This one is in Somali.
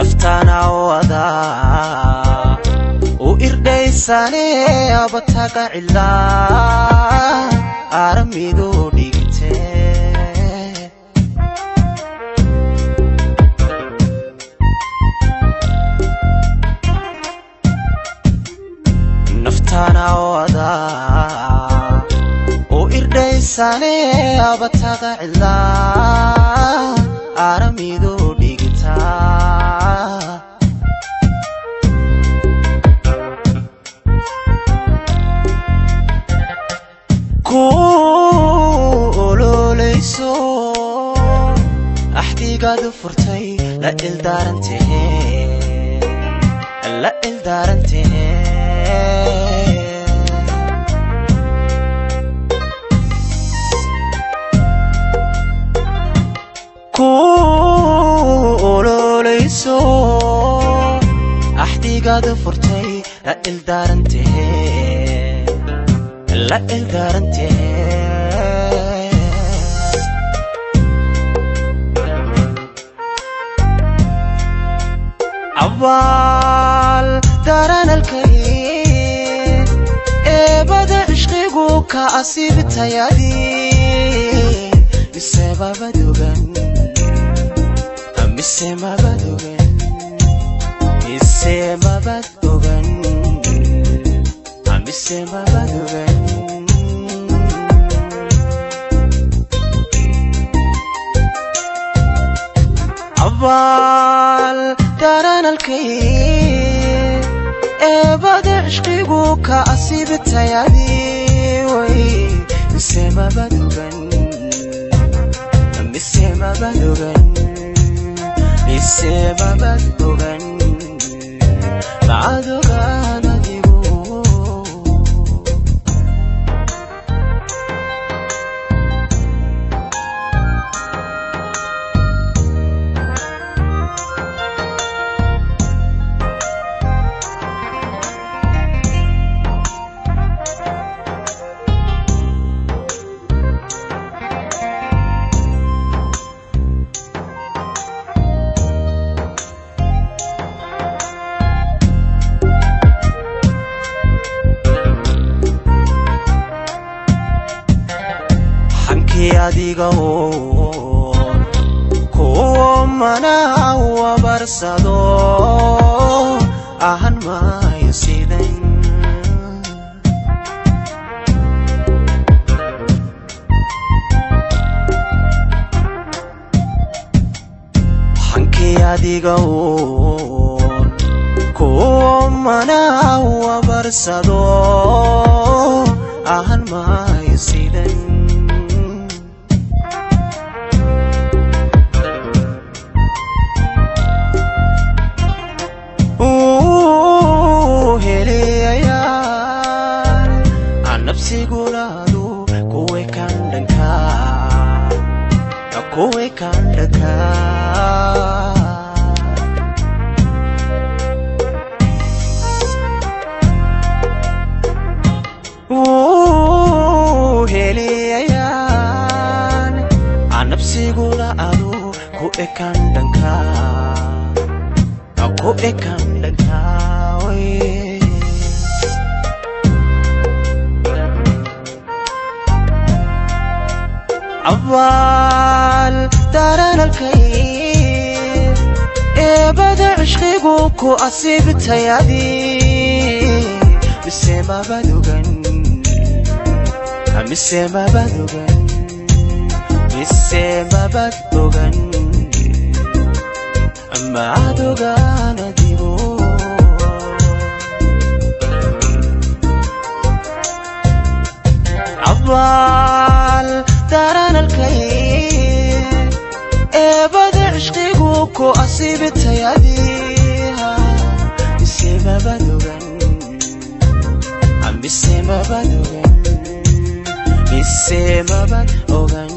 Naftana wada u irdhaysane abataga cilla aramidu dhigte. Naftana wada u irdhaysane abataga cilla aramidu dhigta. Ku ololeyso axdigaadu furtay la ilaarantahe la ilaarantahe. Ku ololeyso axdigaadu furtay la ilaarantahe la ilaarantahe. Abaal daranalkay eebada cishqigu ka asiibtayadii mise mabadogan mise mabadogan mise mabadogan mise mabadogan. Abaal daranalkay eebada cishqigu ka asiibtayadii way mise mabadogan mise mabadogan mise mabadogan macadogan adigu. Xankii adiga oon kuwo mana wabarsado ahan maayo sidan. Xankii adiga oon kuwo mana wabarsado ahan maayo sidan. Heliyayaan anabsigulaadu kuwe kan dhanka kuwe kan dhanka. Heliyayaan anabsigulaadu kuwe kan dhanka ku ekan dhanka. Abaal daranalkay eebada cishqigu ku asiibtayadii mise mabadogan mise mabadogan mise mabadogan macadogan adigu. Abaal daranalkay eebada cishqigu ku asiibtayadii mise mabadogan mise mabadogan mise mabadogan.